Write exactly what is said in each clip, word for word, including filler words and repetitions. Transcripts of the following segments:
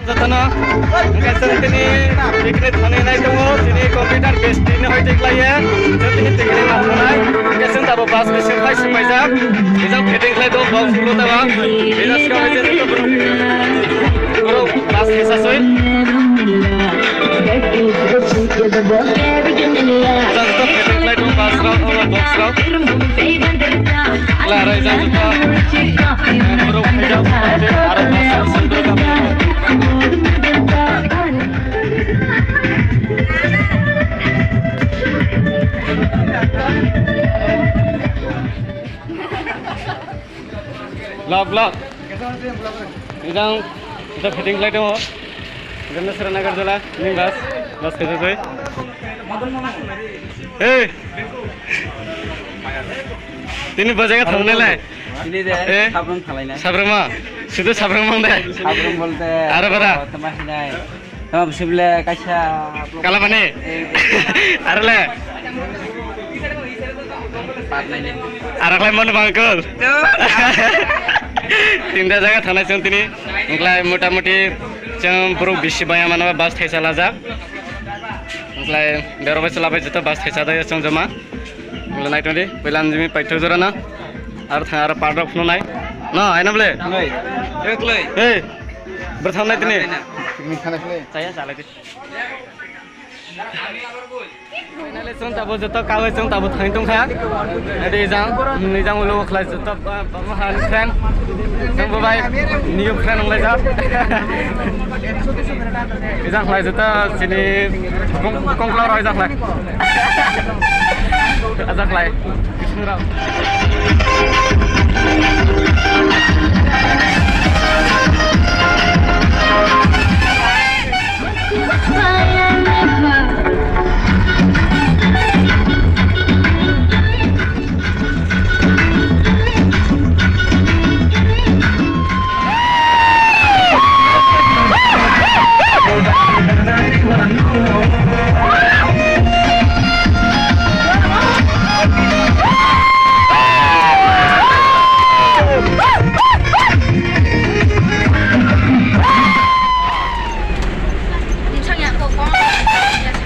Jotono, hwnkhe chwng tini picnic thangwi nai tongo, tini computer base tini hoi twi khlaiya, chwng tini picnic ma thangnai, hwnkhe chwng tabuk bus bising phai swpaijak, bijak fitting khlai tongo box ulo tabuk, bijak swkang hai je borok bus kisa soi. Bijak joto fitting khlai tongo bus rok, oro box rok. Kla raijak joto. Borok khaijak, aro bus rok soi borok. Lok, lok. Ejang, kita fitting khlai tongo. Ejang Nasra Nagarjala, ning bus, bus khaijak joi. Hey. Tini bo jaga thangnailai. Tini de, eh? Sabrang thanglainai. Sabrang ma? Sudu sabrang mang de? Sabrang bolte, aro bara? Oh, tama hinai. Tama bisi bole kaisa. Kala mani? Eh, eh. Aro le? Patnai le. Aro khlai mano bangkol. Tinta jaga thangnai chwng tini. Wngkhlai mota moti chwng borok bisi baya mano bus thaisa lajak. Wngkhlai berok bai chwla bai joto bus thaisa da chwng joma. Wngkhlai nai tongdi, puila nini paithak jora na. Aro thang aro park rok phunuknai. No, aina bole? Noi. Ekloi. Hey. Bwrwi thangnai tini. Picnic thana khlai. Chaya chalai di. Finally, chwng tabuk joto kawi chwng tabuk thangwi tongkha. Adi jang, nini jang ulo khlai joto, ba, ba, ba, friend. Chwng bo bai, new friend wnglaijak. Ijang khlai joto chini kong, kongkla rok ijang khlai. Ajak khlai.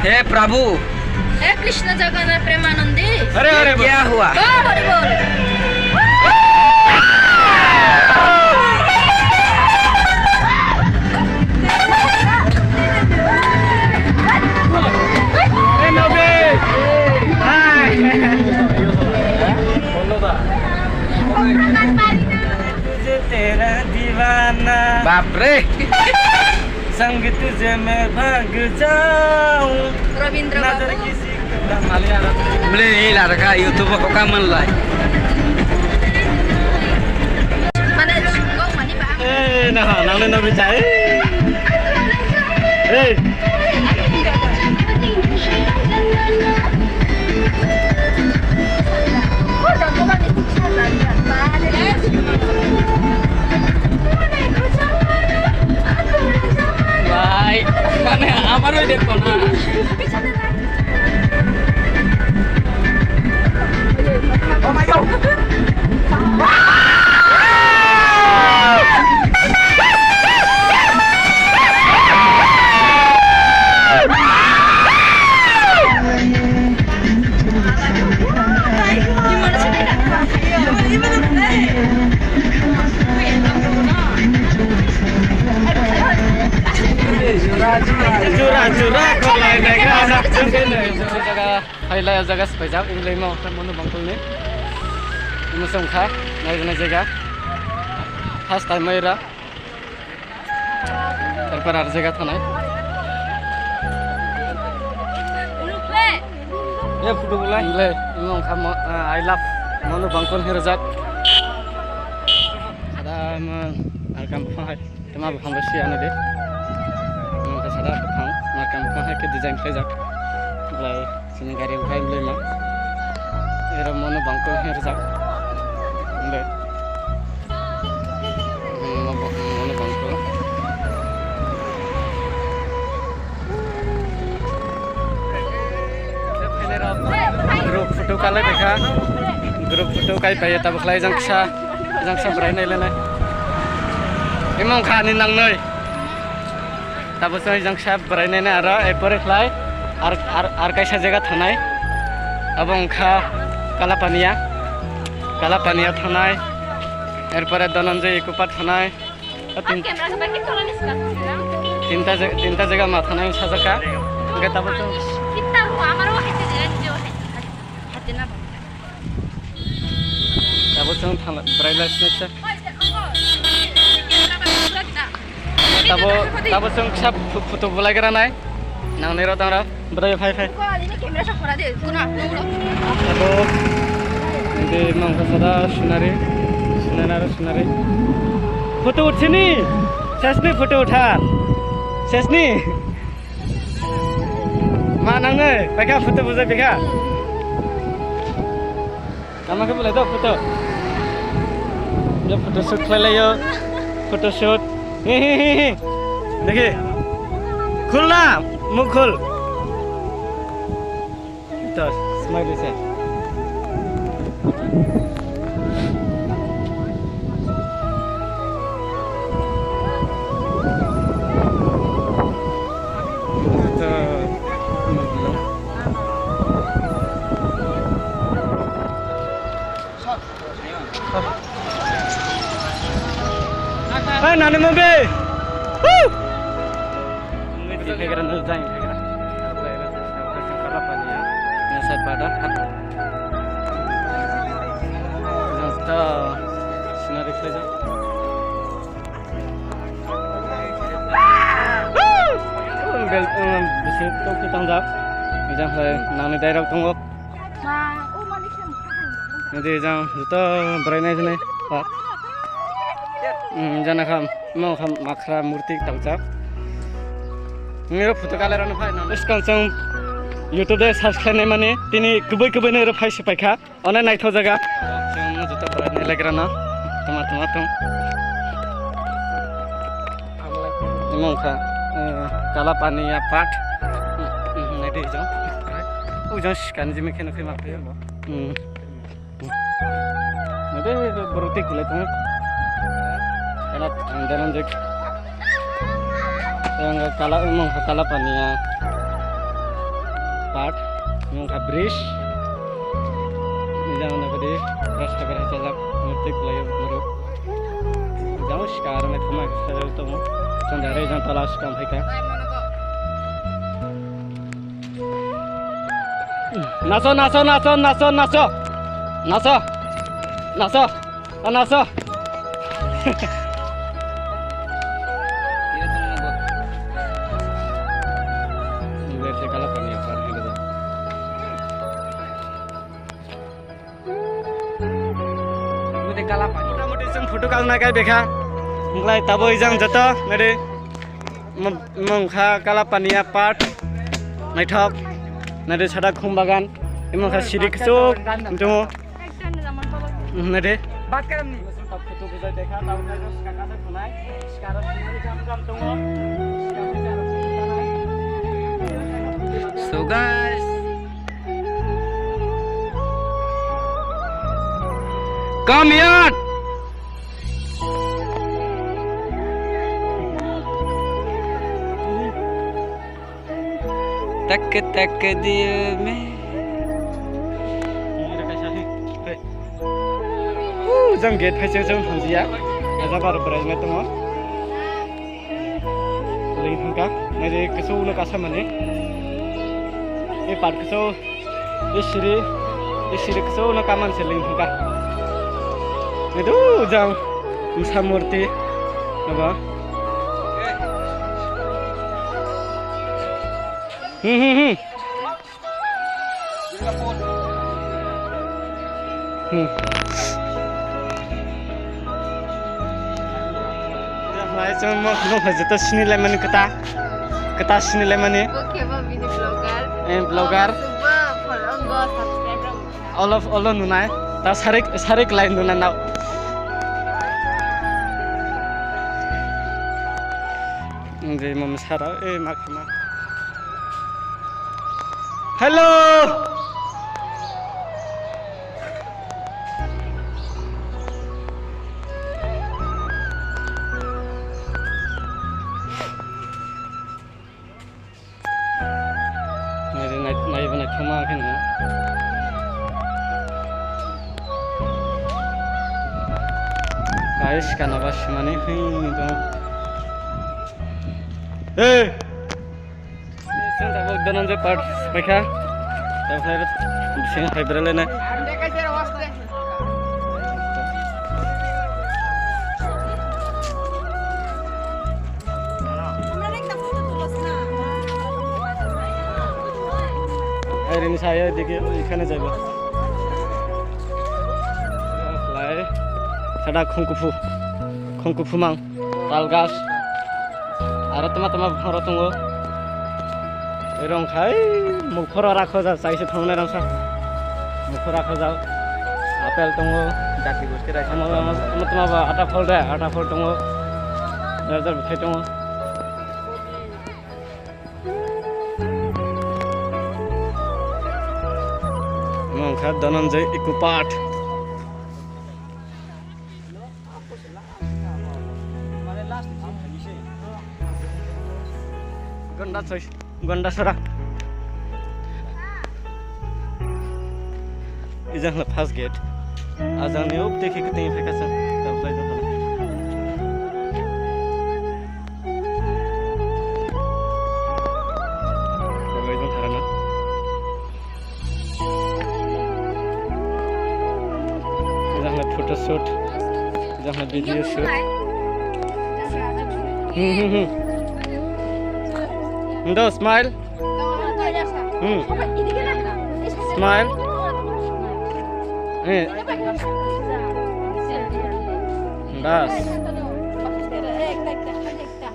हे प्रभु। हे कृष्ण जगन्नाथ प्रेमानंदी। अरे, अरे, क्या हुआ? ओ हरि बोल। बाप रे। संग तुझे मैं भाग जाऊं। रविंद्र बाबू। Bwle, ila rwkha YouTube o hoka manlai. Mane, go mani ba. Eh, na, nang le no bichai. Eh. ভাই, মানে আমার ওই দেখো না। Jura, jura, kolai, nega, anak, jura. Hai lai o jaga swpaijak, wng lai ma wngkha manu bangkol ni. Imo se wngkha naijaknai jaga. First time maira. Tarpor ar jaga thanai. Ye photo bolai. Wng lai, imo wngkha mo-, ah, I love manu bangkol hinwi rwjak. Ada mo-, ar kam hai. Tei ma buphang bai se ano de. Ano khe sada buphang, nakam buphang hai khe design khlaijak. Belai chini gari buphang belai ma. Era mono bangkol khe rwjak. Belai. Mono bangkol. Group photo kalai baikha. Group photo kai paiya tabuk khlai jang kisa. Jang kisa bwrai nai lenai. Imong kha ani nangnai. Tabuk chwng jang sab bwrainai na aro, erpore khlai ar, ar, ar kaisa jaga thanai. Abo wngkha Kalapania, Kalapania thanai. Erpore Dhananjay Eco Park thanai. O tin-, Ang camera sa bakit ko lang iska sa sila? Tinta ja-, tinta jaga ma thanai sajak kha. Hwnkhe tabuk chwng Kita ruwa, amaro hai sa jila, jila hai. Hati na ba. Tabuk chwng thangla, bwrailai sinaisa. Oi, se, uncle. Camera ba, camera ba. Tabuk, tabuk chwng kisa phu-, photo bulai gra nai. Nang nero tangra, bwrai phai phai. Uncle, ini camera sa khora de, guna, guna. Tabuk, hindi mangkha sada sunari, sunari, sunari. Photo uthini, sesni photo utha, sesni. Ma nangnai, paikha photo bujai paikha. Tama khe bolai do photo. Yo photo shoot khlai laio. Photo shoot. Hi, hi, hi, hi. Dekhi. Khul na, mukh khul. To, smile se. Hey, nani mo be? Woo! Nasa pada. Nasa scenery khlai jak. Bel, um, bisi tok tang jak. Jang hai nangni direct tongo. Nidi jang joto bwrai nai sinai. Jana kham, mo kham makhra murti tang jak. Niro photo kale rano phai na. Iskang chang YouTube de search khlai nai mani tini kubui kubui niro phai se paikha. Onek naithok jaga. Chwng joto bwrai nai legra no. Tama tama tong. Imo wngkha, eh, Kalapania Park. Hmm, hmm, naidi jang. Ujang sikani jimi kheno khema. Hmm. Naidi borok tei kulai tongo. Ena tangdana jek. Yang kala, imo wngkha Kalapania Park. Imo wngkha bridge. Jang na kadi rasta kari sajak. Tei kulai borok. Jang sikar nai thoma sajak tongo. Chwng direct jang tola sikang phaikha. Naso, naso, naso, naso, naso. Naso. Naso. O naso. Ini dari segala panitia. Mode kala pani. Mota moti chwng photo kal na kai bekha. Wngkhlai tabo ijang joto nade. Mong kha Kalapania Park. Naithok. Nade sada khum bagan. Imo kha siri kusuk. Tongo. Nade. Photo bujai bekha. Tabo kha kaka khunai. So guys, come here. Tak tak dia me. Uh, jang gate phai se jang hamjia. Aja bar brai me tongo. Ling hwnka, naidi kusu no kasa mani. E park kusu, e siri, e siri kusu no kaman se ling hwnka. Itu jang msa murti, apa? Hmm, hmm, hmm. Hmm. Hai, chwng mo, mo hai joto sini lai mani kwta. Kwta sini lai mani. Bo khe bo bini vlogger. Eh, vlogger. Obo subo follow bo subscribe rok. Olo, olo nunai. Ta sarik, sarik lai nuna nao. Jai mama sara, eh, ma khama. Hello. Thuma khe no. Guys, kana ba simani hwing dong. Hey! Sing tabuk Dhananjay part paikha. Tabuk hai sing hai berale na. Hai rini saya dikhe ekhane jaibo. Lai sada khongkuphu, khongkuphu mang. Tal gas. Aro tama tama bwkhang rok tongo. Rong khai mukhoro rakho ja, chaisa thangna rangsa. Mukhoro rakho ja. Apple tongo. Jati gosti rai. Tama tama ba ata phol de, ata phol tongo. Jar jar bwthai tongo. Omo wngkha Dhananjay Eco Park. Gonda choi, Gonda sora. Ijang la first gate. Ajang ni uk tei khe tei phaikha chwng. Tabuk lai jang la. Tabuk lai jang la. Jang hai photo shoot, jang hai video shoot. Hmm, hmm, hmm. Ndo, smile. Hmm. Smile. Eh. Das.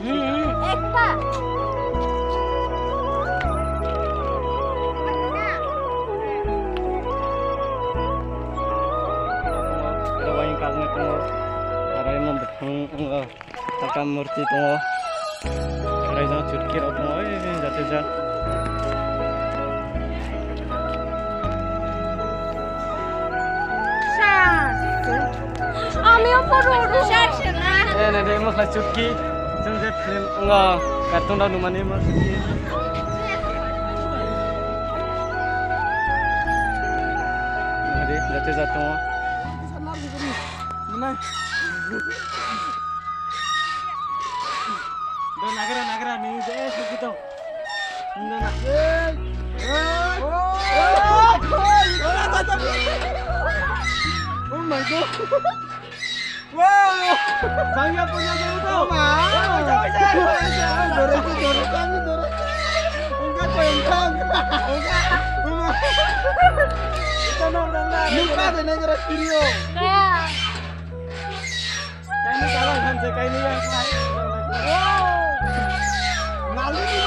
Hmm, hmm. Ekta. Aro waini kagna tongo. Aro emo bwkhang wngo. Taka murti tongo. Aro jang chutki rok tongo. Oi, jate ja. Amiyo poro ro. Eh, nede mo khlai chutki. Chwng je film ngo cartoon rok numani mo chutki. Nede jate ja tongo. Do nagra nagra ni de sugi do. Na na. Oh my god. Wow. Bangya punya dulu do. Ma. Dore tu dore kami dore. Enggak kau yang kau. Enggak. Kita nang nang nang. Lupa de nagra studio. Kaini kalang khan se kaini ya khai. Wow! Nalini